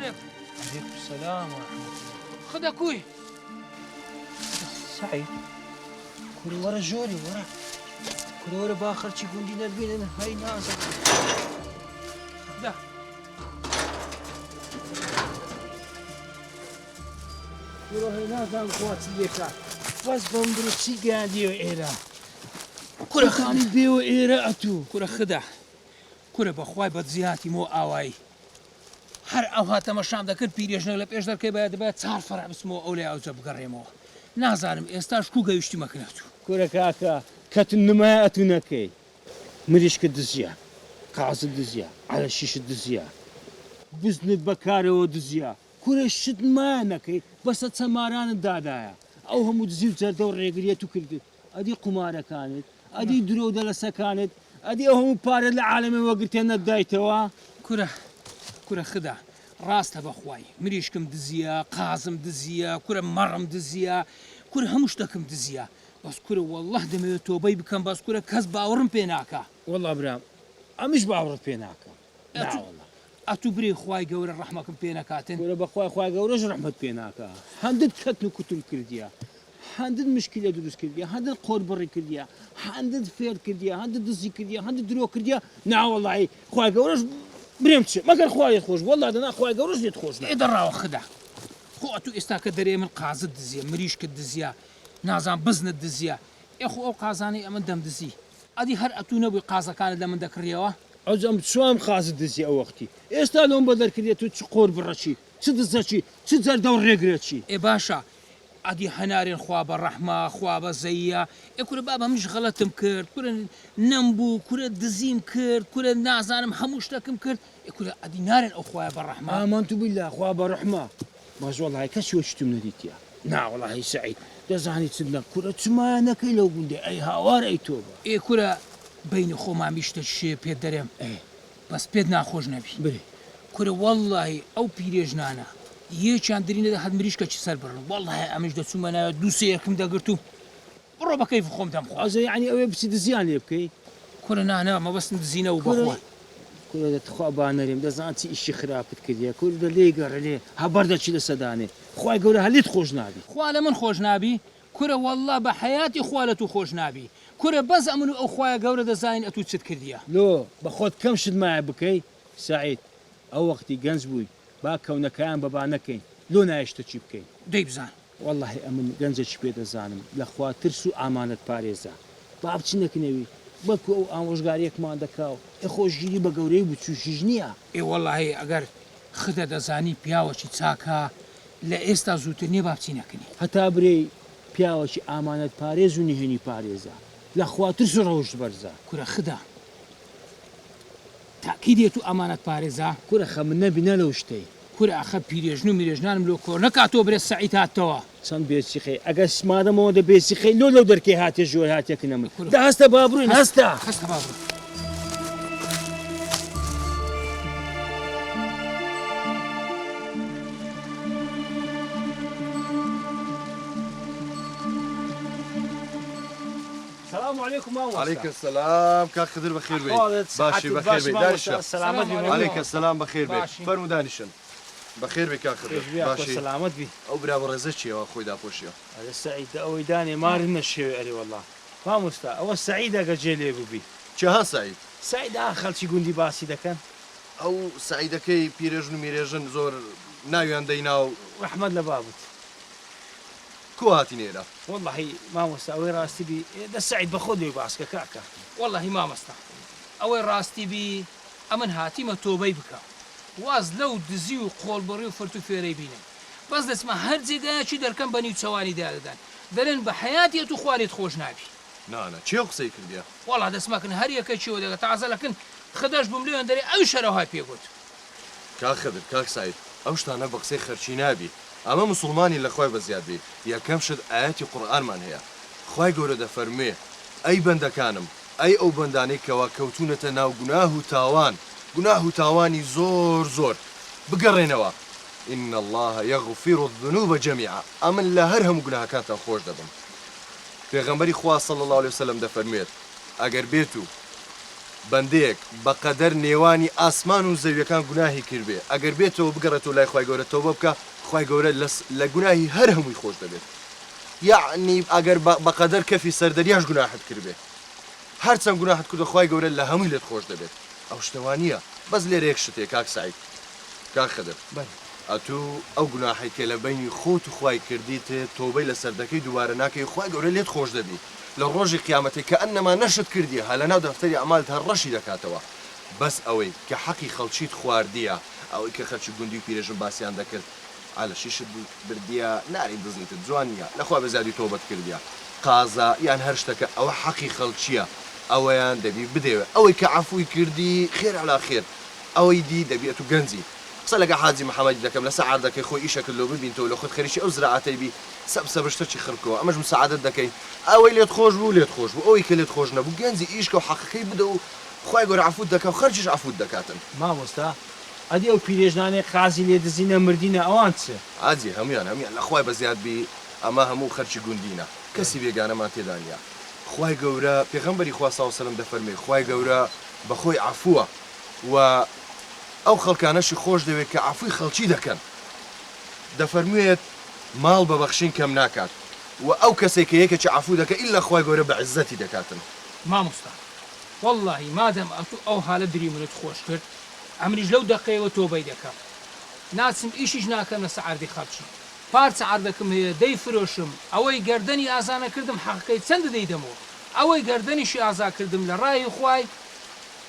علیکم. علیکم سلام و رحمة الله. خدە کوی؟ سەعید کورە وەرە ژۆری وەرە کورە وەرە با خەرچی گوندی نەبینن هەی نازانم. خدە. کورە هەی نازانم خوا چی لێکا بەس بەم برۆ چی گەیاندیەوە ئێرە کورە خانی بێوە ئێرە ئەتوو. کورە خدە کورە بەخوای بەدزی هاتیمەوە ئاوایی هەر ئەوها تەمەشام دەکرد پیرێژنێک لە پێش دەرکەی بایە دەبایە چار فەرع بچمەوە ئەولای ئەوجە بگەڕێمەوە نازانم ئێستاش کوو گەیشتیمە کنە توو. کورە کاکە کەتن نمایە ئەتوو نەکەی مریشکت دزیە قازت دزیە عەلەشیشت دزیە بزنت بە کارەوە دزیە کورە شت نمایە نەکەی بەسە چەمارانت دادایە ئەو هەموو دزی و جەردە و ڕێگریە تو کردت ئەدی قومارەکانت ئەدی درۆ و دەلەسەکانت ئەدی ئەو هەموو پارەت لە عالەمێ وەگرتیە نەتدایتەوە؟ کورە کورە خدا ڕاستە بەخوای مریشکم دزیە قازم دزیە کورە مەڕم دزیە کورە هەموو شتەکم دزیە بەس کورە واللە دەمەوێت تۆبەی بکەم بەس کورە کەس باوەڕم پێ ناکا. وەڵا برام ئەمنیش باوەڕت پێ ناکەم ناوەڵا. ئەتوو برێی خوای گەورە ڕەحمەکم پێ نەکاتن. کورە بەخوای خوای گەورەش ڕەحمت پێ ناکا هەندت کەتن و کوتم کردیە هەندت مشکیلە دروست کردیە هەندت قۆر بڕی کردیە هەندت فێڵ کردیە هەندت دزی کردیە هەندت درۆ کردیە ناوەڵایی خوای گەورەش برێم چ مەگەر خوا لێت خۆش وەڵا دەنا خوای گەورەش لێت خۆش ئێ دەڕاوە خدا خۆ ئەتوو ئێستا کە دەرێ من قازت دزیە مریشکت دزیە نازان بزنت دزیە ئێ خۆ ئەو قازانەی ئەمن دەمدزی ئەدی هەر ئەتوو نەبووی قازەکانت لە من دەکڕیەوە؟ ئەوجا ئەم چوام قازت دزی ئەو وەختی ئێستا لۆم بەدەر کردیە تو چ قۆر بڕەکی چ دزەکی چ جەردە و ڕێگرەکی. ئێ باشە ئەدی هەنارێن خوا بە ڕەحمە خوا بە زەییە ئێ کورە بابە منیش غەڵەتم کرد کورە نەمبوو کورە دزیم کرد کورە نازانم هەموو شتەکم کرد ئێ کورە ئەدی نارێن ئەو خوایە بە ڕەحمە. ئامەنتو بیلا خوا بە ڕەحمە بەس وەڵاهی کەسی وەکی تم نەدیتیە ناوەڵاهی سەعید دەزانی چ بڵێم کورە چ مایە نەکەی لەو گوندەی ئەی هاوار ئەی تۆبە. ئێ کورە بەینی خۆمان بی شتەکی شێ پێت دەرێم بەس پێت ناخۆش نەبی. برێ. کورە وەڵاهی ئەو پیرێژنانە یەکیان دری نەدەهات مریشکەکی سەر بڕن وەڵاهی ئەمنیش دەچوومە ناوێ دوو سێیەکم دەگرت و بڕۆ بە کەیفی خۆم دەمخوارد. ئەوجا یەعنی ئەوێ بچی دزیان لێ بکەی؟ کورە نا نا مەبەستم دزی نەبوو بەخوا. کورە دە تخوا با نەرێم دەزان چی ئیشی خراپت کردیە کورە دە لێی گەڕێ لێ هە بەردەکی لەسە دانێ خوای گەورە هە لێت خۆش نابی. خوا لە من خۆش نابی؟ کورە وەڵڵا بە حەیاتی خوا لە تو خۆش نابی کورە بەس ئەمن و ئەو خوایە گەورە دەزانین ئەتوو چت کردیە. لۆ بە خۆت کەم شت مایە بکەی سەعید ئەو وەختی گەنج بووی با کەونەکەیان بە با نەکەین لۆ نایە شتەکی بکەین. دەی بزان. وەڵاهی ئەمن گەنجەکی پێ دەزانم لە خوا ترس و ئامانەت پارێزە با بچینە کنەوی بەڵکو ئەو ئامۆژگاریەکمان دەکا و ئێ خۆ ژیری بە گەورەی و بچوکیش نیە. ئێ وەڵاهی ئەگەر خدە دەزانی پیاوەکی چاکە لە ئێستا زووتر نیە با بچینە کنی. هەتا برێی پیاوەکی ئامانەت پارێز و نهێنی پارێزە لە خوا ترس و ڕەوشت بەرزە. کورە خدە تاکید ئەتوو ئامانەت پارێزە؟ کورە خەمت نەبی نە لەو شتەی. کورە ئەخە پیرێژن و میرێژنانم لۆ کۆ نەکاتەوە برێ سەعید هاتەوە. چەند بێ سیقەی ئەگەر مادەم ئەوەندە بێ سیقەی لۆ لەو دەرکەی هاتیە ژۆر هاتیە کنە من دە هەستە با بڕۆین هەستە. هەستە با بڕۆین. سلام علیکم مامۆستا. علیک السلام کاک خدر بەخێر بێی. باشی بەخێر بێی دانیشە. سەلامەت بی. علیک السلام بەخێر بێی. فەرموو دانیشن. بەخێر بێی کاک خدر. باشی. سەلامەت بی. ئەو برا بەڕێزە چیە وا خۆی داپۆشیە؟ ئەرێ سەعید دە ئەوەی دانێ مارت نەشێوێ ئەرێ وەڵا مامۆستا ئەوە سەعیدە گەر جێ لێ بووبی. کێ ها سەعید؟ سەعید ئا خەڵکی گوندی باسی دەکەن. ئەو سەعیدەکەی پیرێژن و میرێژن زۆر ناویان دەینا و. ڕەحمەت لە بابت. کوو هاتینە ئێرە؟ وەڵاهی مامۆستا ئەوەی ڕاستی بی دە سەعید بەخۆت لۆی باس کە کاکە. وەڵاهی مامۆستا ئەوەی ڕاستی بی ئەمن هاتیمە تۆبەی بکەم واز لەو دزی و قۆڵبڕی و فرت و فێرەی بینم بەس دەچمە هەر جێگایەکی دەرکەم بە نیوچەوانی دادەدەن دەرێن بە حەیاتی ئەتوو خوا لێت خۆش نابی. نا نا کێ ئەو قسەی کردیە؟ وەڵا دەچمە کن هەر یەکە کێوە دەگە تازە لە کن خدەش بووم لێیان دەرێ ئەویش هەرەوهای پێ گوت. کاک خدر کاک سەعید ئەو شتانە بە قسەی خەرکی نابی ئەمە موسوڵمانین لە خوای بەزیاد بی یەکەم شت ئایەتی قورئانمان هەیە خوای گەورە دەفەرموێ ئەی بەندەکانم ئەی ئەو بەندانەی کەوا کەوتونەتە ناو گوناه و تاوان گوناه و تاوانی زۆر زۆر بگەڕێنەوە ان اللە یغفر الذنوب جمیعا ئەمن لە هەر هەموو گوناهەکانتان خۆش دەبم پێغەمبەری خوا صلی اللە علیە وسلم دەفەرموێت ئەگەر بێتو. بەندەیەک بەقەدەر نێوانی ئاسمان و زەویەکان گوناهی کردبێ ئەگەر بێتەوە بگەڕێتەوە لای خوای گەورە تەوبە بکا خوای گەورە لە لە گوناهی هەر هەمووی خۆش دەبێت یەعنی ئەگەر بە بەقەدەر کەفی سەر دەریاش گوناحت کردبێ هەر چەند گوناحت کردوە خوای گەورە لە هەمووی لێت خۆش دەبێت ئەو شتە وانیە بەس لێرە یەک شت هەیە کاک سەعید کاک خدر بەلێ. ئەتوو ئەو گوناحەی کە لە بەینی خۆت و خوای کردیت تۆبەی لەسەر دەکەی دووبارە ناکەی خوای گەورە لێت خۆش دەبی لە ڕۆژی قیامەتێ کەئەنەما نەشت کردیە هە لەناو دەفتەری ئەعمالت هەر ڕەشی دەکاتەوە بەس ئەوەی کە حەقی خەڵکیت خواردیە ئەوەی کە خەلکی گوندی و پیرێژن باسیان دەکرد عەلەشیشت بردیە نارین دزیتت جوان نیە لەخوا بەزیادی تۆبەت کردیە قازا یان هەر شتەکە ئەوە حەقی خەلکیە ئەوەیان دەبی بدەوێ ئەوەی کە عەفوی کردی خێر عەلا خێر ئەوەی دی دەبی ئەتو گەنجی قسە لەگە حاجی محمدی دەکەم لەسە عەردەکەی خۆی ئیشە کرد لۆ ببینتەوە لۆ خۆت خەریکی ئەو زراعەتەی بی سەب سەبشتەکی خڕ بکەوە ئەمەش مساعدەت دەکەین ئەوەی لێت خۆش بوو لێت خۆش بوو ئەوەی کە لێت خۆش نەبوو گەنجی ئیش کە و حەقەکەی بدە و خوای گەورە عەفوت دەکا و خەرکیش عەفوت دەکاتن. مامۆستا ئەدی ئەو پیرێژنانەی قازی لێ دزینە مردینە ئەوان چ؟ حاجی هەموویان هەموویان لە خوای بەزیاد بی ئەمە هەموو خەرکی گوندینە کەسی بێگانەمان تێدا نیە خوای گەورە پێغەمبەری خوا صلی اللە وسلم دەفەرمێ خوای گەورە بەخۆی عەفوە وە ئەو خەڵکانەشی خۆش دەوێت کە عەفوی خەڵکی دەکەن دەفەرموێت ماڵ بە بەخشین کەم ناکات وە ئەو کەسەی کە یەکێکی عەفو دەکا ئیلا خوای گەورە بە عیزەتی دەکاتن. مامۆستا وەڵاهی مادەم ئەتوو ئەو هالە دری منت خۆش کرد ئەمنیش لەو دەقەیەوە تۆبەی دەکەم ناچم ئیشیش ناکەم لەسە عەردی خەڵکی پارچە عەردەکم هەیە دەیفرۆشم ئەوەی گەردەنی ئازا نەکردم حەقەکەی چەندە دەیدەمەوە ئەوەی گەردەنیشی ئازا کردم لە ڕاهی خوای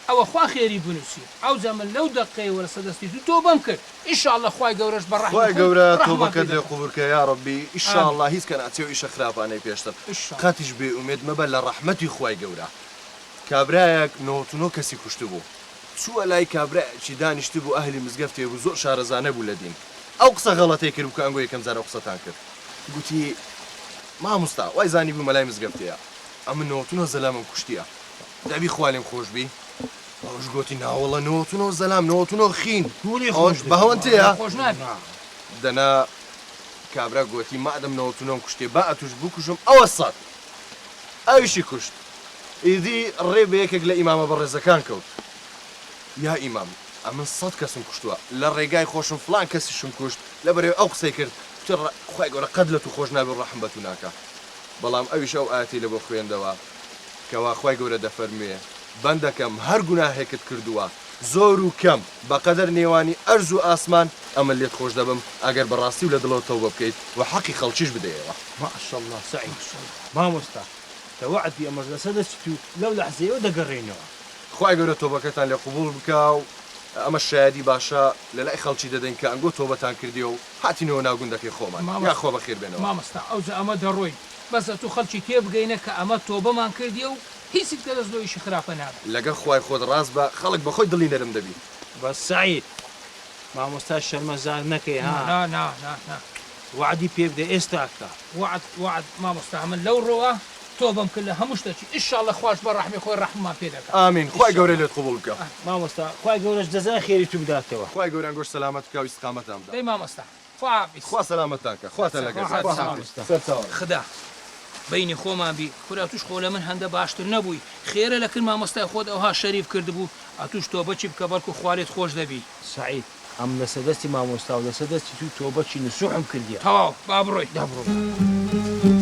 ئەوە خوا خێری بنوسی ئەوجا من لەو دەقەیەوە لەسەر دەستی تو تۆبەم کرد ئیشاڵلە خوای گەورەش بە ڕەحمی خوای خۆی گەورە ڕەحمان تۆبەکەت پێ لێ دەکات قبول کە یاڕەبی ئامین ئیشاڵا هیچ کە ناچێ ئەو ئیشە خراپانەی پێشتر ئیشاڵلە. قەتیش بێ ئومێد مەبە لە ڕەحمەتی خوای گەورە کابرایەک 99 کەسی کوشتبوو چووە لای کابرایەکی دانیشتبوو ئەهلی مزگەفتێ بوو زۆر شارەزا نەبوو لە دین ئەو قسە غەڵەتەی کردبوو کە ئەنگۆ یەکەم جار ئەو قسەتان کرد گوتی مامۆستا وای زانیبوو مەلای مزگەفتێیە ئەمن 99 زەلامم کوشتیە دەبی خوا لێم خۆش بی ئەوش گۆتی ناوەڵە 99 زەلام 99 خین کوری ئەوە خۆش دەبی بەهەوەنتەیە خۆش نابی دەنا کابرا گۆتی مادەم 99 کوشتێ با ئەتوش بکوژم ئەوە سەد ئەویشی کوشت ئیدی ڕێ بە یەکێک لە ئیمامە بەڕێزەکان کەوت یا ئیمام ئەمن سەد کەسم کوشتووە لە ڕێگای خۆشم فڵان کەسیشم کوشت لەبەرئەوەی ئەو قسەی کرد کوتی خوای گەورە قەت لە تو خۆش نابێ و ڕەحم بە تو ناکا بەڵام ئەویش ئەو ئایەتەی لەبۆ خوێندەوە کەوا خوای گەورە دەفەرموێ، بەندەکەم هەر گوناهێکت کردووە زۆر و کەم بەقەدەر نێوانی ئەرز و ئاسمان ئەمن لێت خۆش دەبم ئەگەر بەڕاستی و لە دڵەوە تەوبە بکەیت و حەقی خەڵکیش بدەیەوە. ماشاءاللە سەعید مامۆستا دە وەعد بی ئەمەش لەسەر دەستی تو لەو لەحزەیەوە دەگەڕێینەوە. خوای گەورە تۆبەکەتان لێ قبوڵ بکا و ئەمەش شایەدی باشە لەلای خەڵکی دەدەین کە ئەنگۆ تۆبەتان کردیە و هاتینەوە ناو گوندەکەی خۆمان یاخوا بەخێر بێنەوە. مامۆستا ئەوجا ئەمە دەڕۆین بەس ئەتوو خەڵکی تێبگەینە کە ئەمە تۆبەمان کردیە و هیچت کە دەست لۆ ئیشی خراپە نابەی. لەگەر خوای خۆت ڕاست بە خەڵک بەخۆی دڵی نەرم دەبی. بەس سەعید مامۆستا شەرمەزار نەکەی ها. نا نا نا نا. وەعدی پێ بدە ئێستاکە. وەعد وەعد مامۆستا ئەمن لەو ڕۆوە تۆبەم کرد لە هەموو شتەکی ئیشاڵلە خواش بە ڕەحمی خۆی ڕەحممان پێ دەکا. ئامین خوای گەورە ئیشاڵلە. لێت قبوڵ بکا. مامۆستا خوای گەورەش جەزای خێری تو بداتەوە. خوای گەورە ئەنگۆش سەلامەت بکا و ئیستقامەتان بدا. دەی مامۆستا خواحافیز. خوا سەلامەتتان کا خواتان لەگەر بێت. خواحافیز مامۆستا. سەرچاوان. خدا بەینی خۆمان بی کورە ئەتوش خۆ لە من هەندە باشتر نەبووی خێرە لە کن مامۆستای خۆت ئەوها شەریف کردبوو ئەتوش تۆبەچی بکە بەڵکو خوا لێت خۆش دەبی. سەعید، ئەم لەسەر دەستی مامۆستا و لەسەر دەستی تو تۆبەچی نسوحم کردیە. تەواو با بڕۆین. دە بڕۆ.